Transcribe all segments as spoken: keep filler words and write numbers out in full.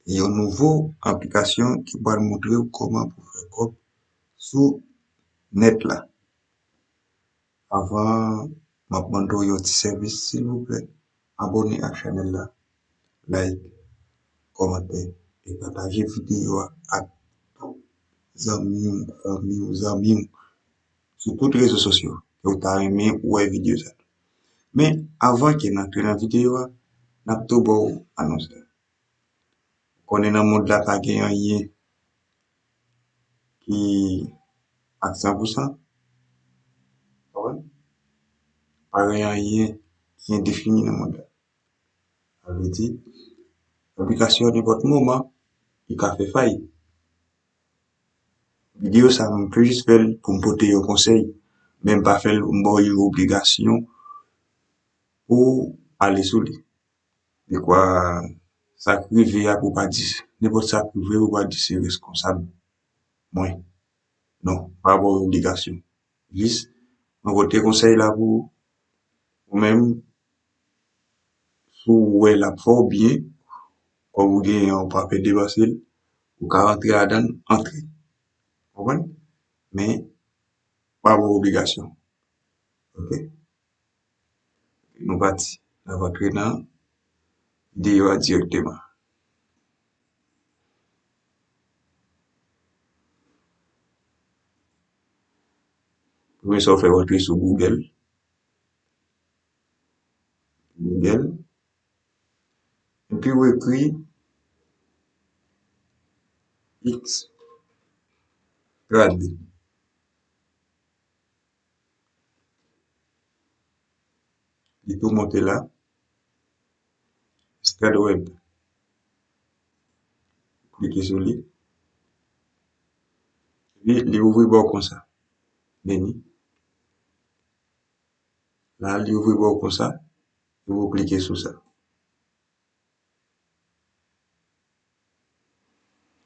yon nouvo aplikasyon ki pral montre w kòman pou fè kòb sou nèt la. Avan m ap mande w yon ti sèvis, silvouplè, abòne ak chanèl la, like, kòmante, e pataje videyo a ak tout zanmi w, fanmi w, zanmi w sou tout rezo sosyo ke w ta renmen wè videyo sa. Men, avan ke n antre nan videyo a, n ap tou ba w anons la. Konnen nan mond la pa gen anyen ki ak san pou san. Konprann? Pa gen anyen ki endefini nan mond la. Sa vle di, aplikasyon an nenpòt moman, li ka fè fay. Videyo sa, m fè jis fè l pou m pote yon konsèy, men m pa fè l pou m ba w yon obligasyon pou w ale sou li. Dekwa sa k rive a pou w pa di, nenpòt sa k rive pou w pa di se reskonsab mwen. Non, pa ba w obligasyon. Jis, mwen pote konsèy la pou ou menm, si w wè l ap fè w byen, kòb ou genyen an, ou pa pè depanse l, ou ka rantre ladan l, antre. Konprann? Men, pa ba w obligasyon. Ok? Nou pati. N ap antre nan videyo a dirèkteman. Premye sa w fè, w antre sou Google. Google. Epi w ekri X trade. Li tou monte la. X trade Web. Klike sou li. Epi li ouvri ba w konsa. Meni. La, li ouvri ba w konsa. Epi w klike sou sa.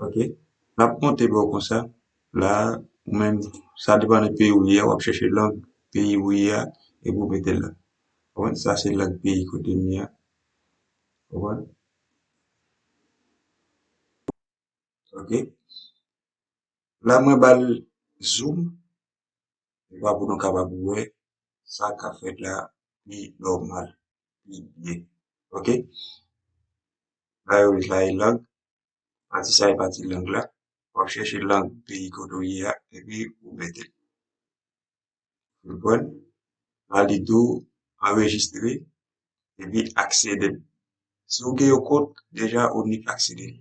Ok. L ap monte ba w konsa. La, ou menm, sa depann de peyi ou ye a, w ap chèche lang peyi ou ye a, epi w mete l la. Konprann? Sa se lang peyi kote m ye a. Konprann? Ok. La, mwen ba l zoom. Se pa pou nou kapab wè sa k ap fèt la pi nòmal, pi byen. Ok? La yo jis la e lang. Pati sa e pati lang la. W ap chèche lang peyi kote w ye a, epi ou mete l. Ou konprann? La li di w anrejistre, epi aksede l. Si w gen yon kont, deja ou nik aksede l.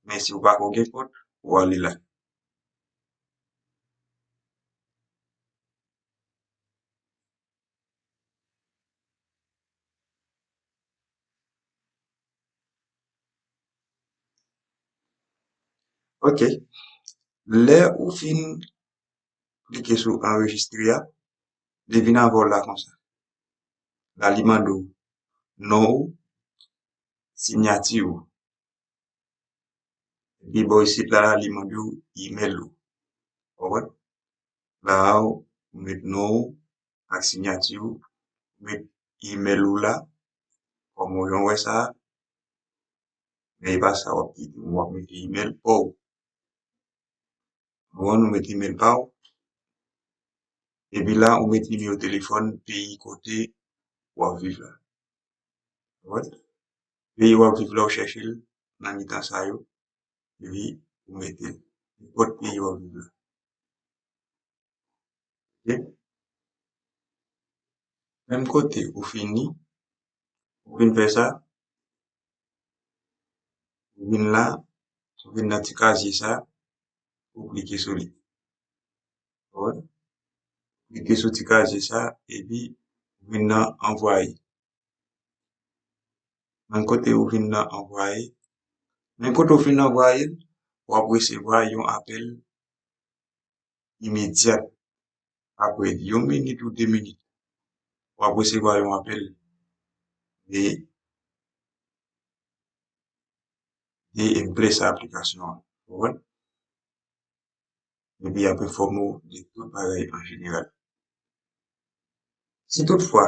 Men si w pa ko gen kont, ou ale la. Ok. Lè ou fin klike sou anrejistre a, li vin avè w la konsa. La li mande w non w, siyati w. Epi bò isit la, li mande w imèl ou. Konprann? La a, ou met non w ak siyati w, ou met imèl ou la, kòm ou jan w wè sa a. Men e pa sa w ap kite, w ap mete imèl pa w. Ou konprann, ou met imèl pa w. Epi la, ou met nimewo telefòn peyi kote w ap viv la. Ou konprann? Peyi w ap viv la, ou chèche l nan mitan sa yo. Epi ou mete l. Nenpòt peyi w ap viv la. Ok? Menm kote ou fini, ou fin fè sa, ou vin la, ou vin nan ti kazye sa, ou klike sou li. Ou wè? Klike sou ti kazye sa, epi ou vin nan anvwaye. Menm kote ou vin nan anvwaye. Menm kote ou fin anvwaye l, w ap resevwa yon apèl imedyat. Apre yon minit ou de minit, w ap resevwa yon apèl de, de emplè sa aplikasyon an. Ou konprann? Epi y ap enfòme w de tout bagay an jeneral. Si toutfwa,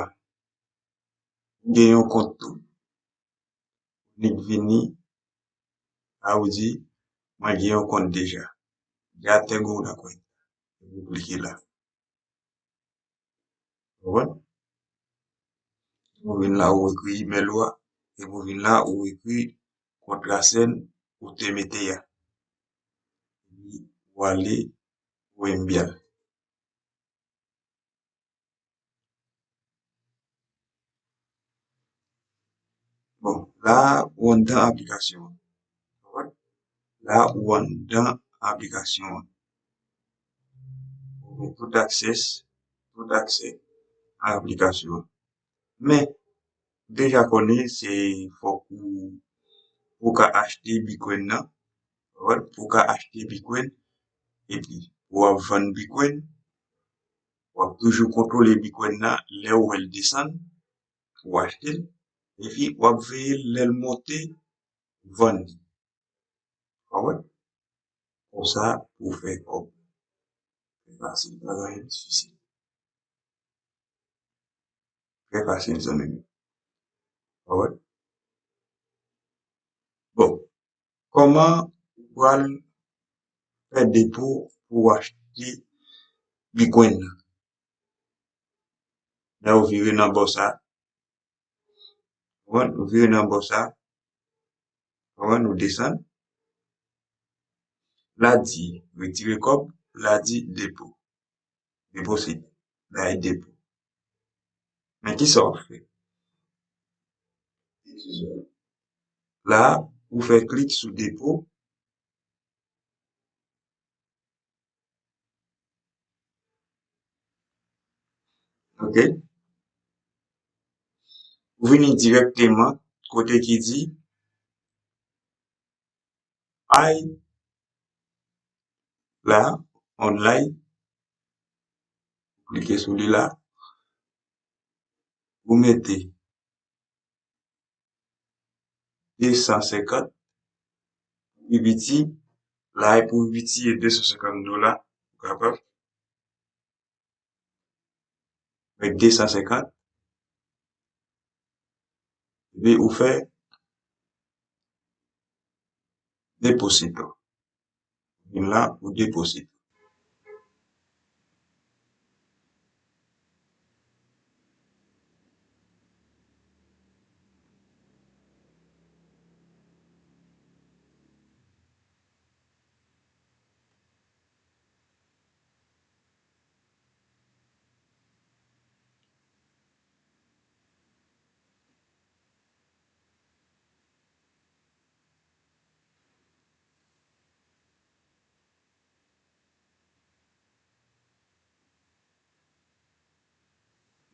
ou gen yon kont tou, ou nik vini La ou di, mwen gen yon kont deja. Ya tengo una cuenta. Ou klike la. Konprann? Ou vin la, ou ekri imèl ou a. Epi ou vin la, ou ekri kontrasèn ou te mete a. Epi ou ale, ou envye l. Bon, la ou anndan aplikasyon an. Konprann? La ou anndan aplikasyon an. Ou gen tout aksè, tout aksè a aplikasyon an. Men, deja konnen se fòk ou, ou ka achte Bitcoin nan. Konprann? Ou ka achte Bitcoin, epi ou ap vann Bitcoin, w ap toujou kontwole Bitcoin nan, lè w wè l desann, ou achte l, epi w ap veye l lè l monte, vann li. Konprann? Konsa pou w fè kòb. Trè fasil, pa gen anyen difisil. Trè fasil, zanmi m. Konprann? Bon, kòman ou pral fè depo pou w achte Bitcoin nan? Lè ou vire nan bò sa, konprann, ou vire nan bò sa, konprann, ou desann. La di retire kòb, la di depo. Depo se bay depo. Men kisa w ap fè? La, ou fè klik sou depo. Ok. Ou vini dirèkteman kote ki di pay la, online. Klike sou li la. Ou mete de san senkant. Pi piti, la e pou pi piti e de san senkant dola, ou kapab met de san senkant. Epi ou fè deposito. Vin la, ou deposito.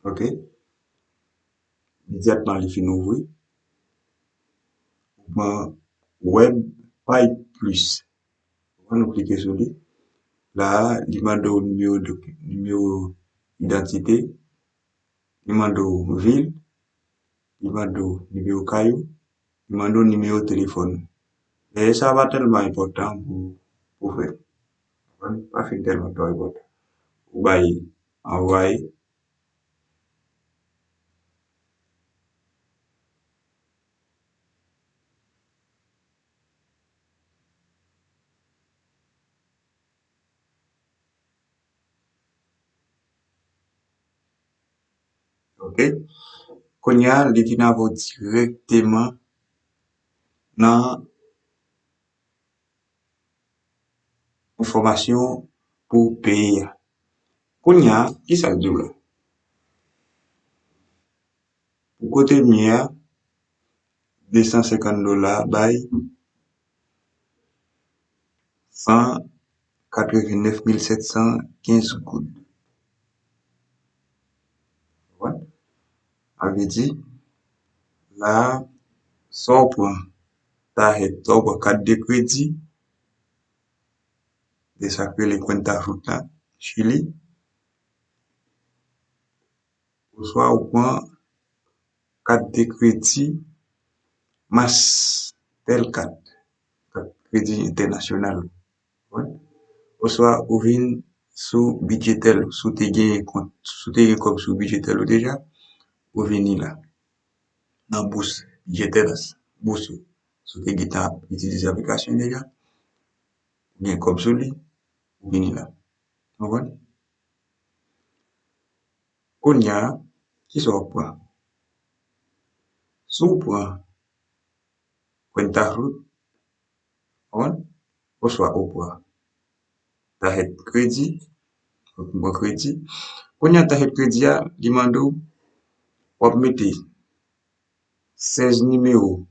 Ok. Imedyatman li fin ouvri, ou pran Web Pay Plus. Ann nou klike sou li. La a, li mande w nimewo de, nimewo idantite, li mande w vil, li mande w nimewo kay ou, li mande w nimewo telefòn. E sa pa tèlman enpòtan pou, pou fè. Konprann? Pa fin tèlman twò enpòtan. Ou bay anvwaye. Ok. Kounye a, li vin avè w dirèkteman nan enfòmasyon pou peye a. Kounye a, kisa l di w la? Pou kote m ye a, de san senkant dola bay san katrevennnèf mil sèt san kenz goud. Sa vle di, la a, sa w pran, ta hèt, sa w pran kat de kredi, de sa k rele cuenta fruta, Chili, oswa ou pran kat de kredi Mastercard, kat kredi entènasyonal. Oswa ou vin sou Budgetel, si w te gen kont, si w te gen kòb sou Budgetel ou deja, ou vini la. Nan bous Budgetel, bous ou. Si w te gentan ap itilize aplikasyon deja, ou gen kòb sou li, ou vini la. Konprann? Kounye a, kisa w ap pran? Si w pran Cuenta Root, konprann? Oswa ou pran Tarjèt Kredi, ou pran kredi. Kounye a Tarjèt Kredi a, li mande w, w ap mete sèz nimewo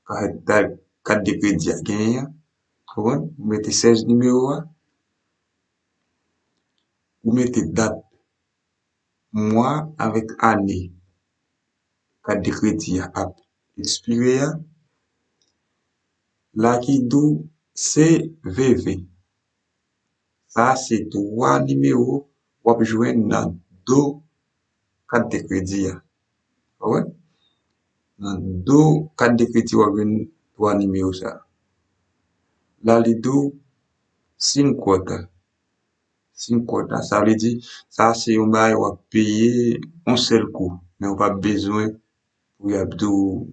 kat, kat de kredi a genyen an. Konprann? Ou mete sèz nimewo a, ou mete dat, mwa avèk ane kat de kredi a ap ekspire a. La ki di w C V V. Sa se twa nimewo w ap jwenn nan do kat de kredi a. Ou wè? Nan do kat de kredi w ap jwenn twa nimewo sa. La li di w cinquanta. Cinquanta, sa vle di, sa se yon bagay w ap peye yon sèl kou, men ou p ap bezwen pou y ap di w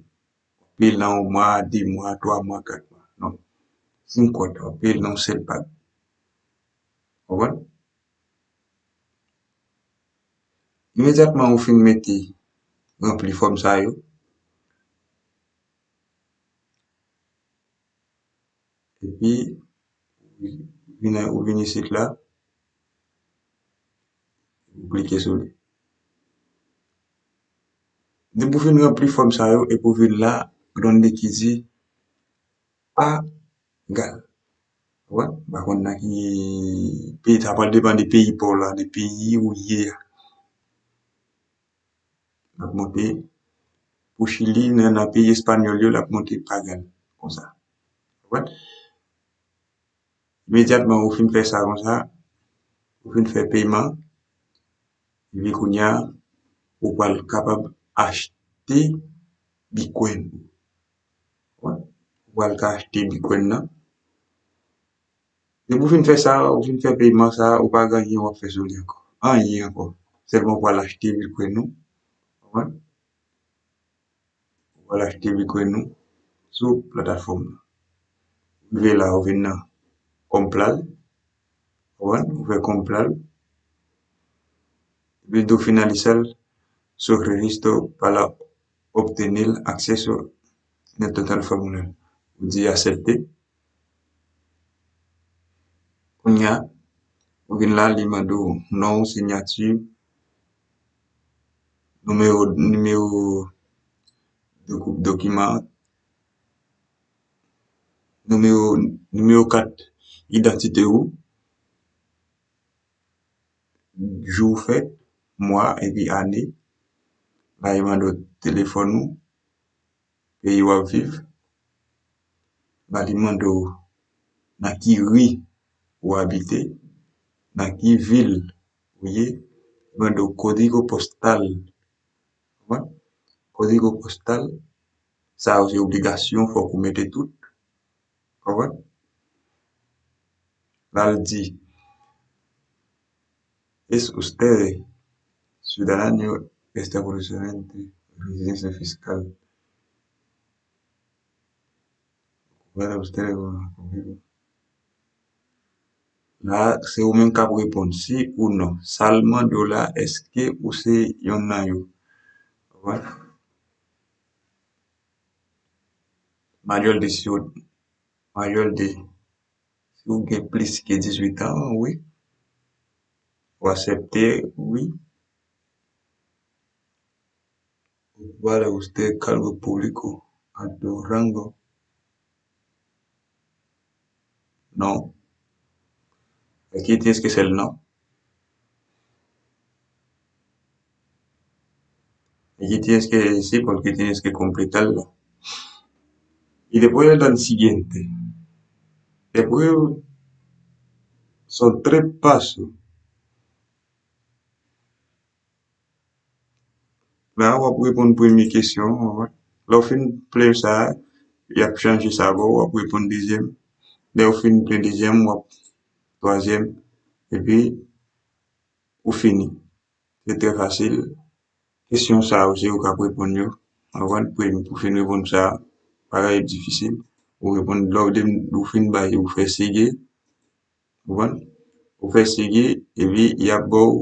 peye l nan yon mwa, de mwa, twa mwa, kat mwa. Non. Cinquanta, w ap peye l nan yon sèl pag. Konprann? Imedyatman ou fin mete, ranpli fòm sa yo, epi ou vin, ou vin isit la, ou klike sou li. Depi w fin ranpli fòm sa yo, epi w vin la, gen yon li ki di pagar. Ou wè? M pa konn nan ki peyi, sa pral depann de peyi pa w la, de peyi ou ye a. L ap monte. Pou Chili, nan, nan peyi espanyòl yo, l ap monte pagar. Konsa. Ou wè? Imedyatman ou fin fè sa konsa, ou fin fè peman, epi kounye a, ou pral kapab achte Bitcoin. Ou pral ka achte Bitcoin nan. Depi ou fin fè sa, ou fin fè peman sa, ou pa gen anyen w ap fè sou li ankò. Anyen ankò. Sèlman ou pral achte Bitcoin ou. Konprann? Ou pral achte Bitcoin ou sou platafòm nan. Rive la, ou vin nan comprar. Konprann? Ou fè comprar. Epi do finalizar su registro para obtener acceso en total formulaire. Ou di aksepte. Kounye a, ou vin la, li mande w non, siyati, nimewo, nimewo de group dokiman, nimewo, nimewo kat idantite ou, jou fèt, mwa epi ane. La, li mande w telefòn ou, peyi w ap viv. La, li mande w nan ki ri ou abite, nan ki vil ou ye. Li mande w kodigo postal. Konprann? Kodigo postal, sa yo se obligasyon, fòk ou mete tout. Konprann? La, l di, ¿Es usted ciudadano establecido residencia fiscal? Para usted, la, se ou menm k ap reponn, si ou non. Sa l mande w la, èske ou se yonn nan yo? Konprann? Mayor de, si w, mayor de, si w gen plis ke dizuit an, wi. Ou aksepte, wi. Ocupar usted cargo público alto rango? No. Aquí tienes que ser no. Aquí tienes que decir porque tienes que completarlo. Y después le dan siguiente. Después son tres pasos. La, w ap reponn premye kesyon an, w wè. Lè w fin plen sa, y ap chanje sa ba w, w ap reponn dezyèm. Lè w fin plen dezyèm, w ap twazyèm, epi ou fini. Se trè fasil. Kesyon sa yo, se ou k ap reponn yo. W konprann? Pou, pou fin reponn sa, w bagay difisil. Ou reponn, lè w de-, ou fin bay, ou fè sege, ou konprann? Ou fè sege, epi y ap ba w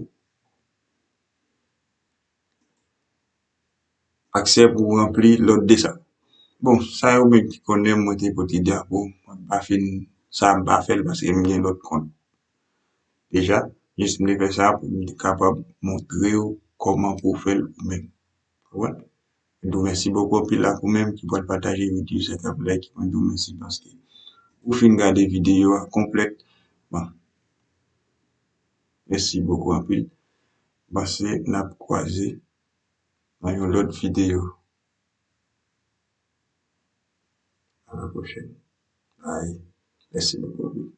aksè pou w ranpli lòt de sa. Bon, sa yo menm ki konnen, mwen te pote ide a pou mwen pa fin, sa m pa fè l paske m gen lòt kont deja. Jis m te fè sa pou m te kapab montre w kòman pou w fè l ou menm. Ou konprann? Mwen di w mèsi bokou anpil ak ou menm ki pral pataje videyo sa, k ap like. Mwen di w mèsi paske ou fin gade videyo a konplètman. Mèsi bokou anpil. M panse n ap kwaze nan yon lòt videyo. A la pwochèn. Bye. Mèsi bokou anpil.